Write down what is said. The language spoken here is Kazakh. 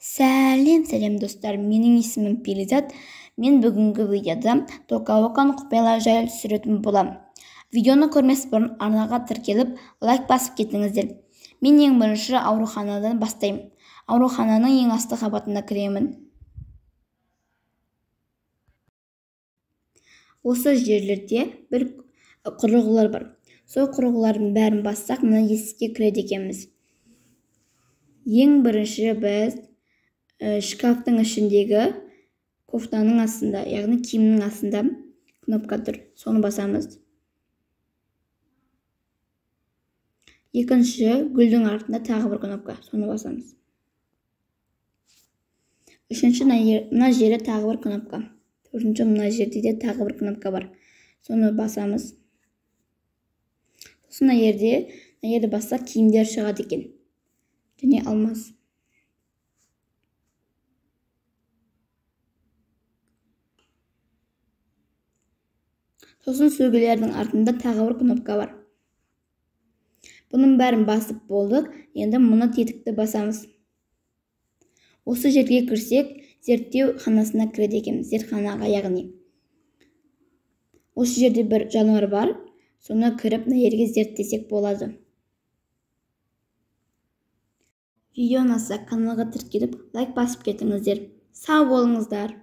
Сәлем, сәлем, достар! Менің есімім Перизат. Мен бүгінгі видеода Тока Боканың құпиялары жайлы түсіретін боламын. Видеоны көрмес бұрын арнаға тіркеліп, лайк басып кетіңіздер. Мен ең бірінші ауруханадан бастаймын. Аурухананың ең асты қабатына кіремін. Осы жерлерде бір құрылғылар бар. Сол құрылғылардың бәрін бассақ, мына есікке кіреді екенбіз. Ең бірінші біз шкафтың ішіндегі кофтаның астында, яғни киімнің астында кнопка тұр. Соны басамыз. Екінші гүлдің артында тағы бір кнопка, соны басамыз. Үшінші мына жерде тағы бір кнопка. Төртінші мына жерде де тағы бір кнопка бар. Соны басамыз. Сосын мына жерде бассақ, киімдер шығады екен. Және алмаз. Сосын сөлгілердің артында тағы бір кнопка бар. Бұның бәрін басып болдық. Енді мұны тетікті басамыз. Осы жерге кірсек, зерттеу ханасына кіреді екенбіз, зертханаға яғни. Осы жерде бір жануар бар. Соны кіріп, мына жерге зерттесек болады. Видео ұнаса, каналға тіркеліп, лайк басып кетіңіздер. Сау болыңыздар.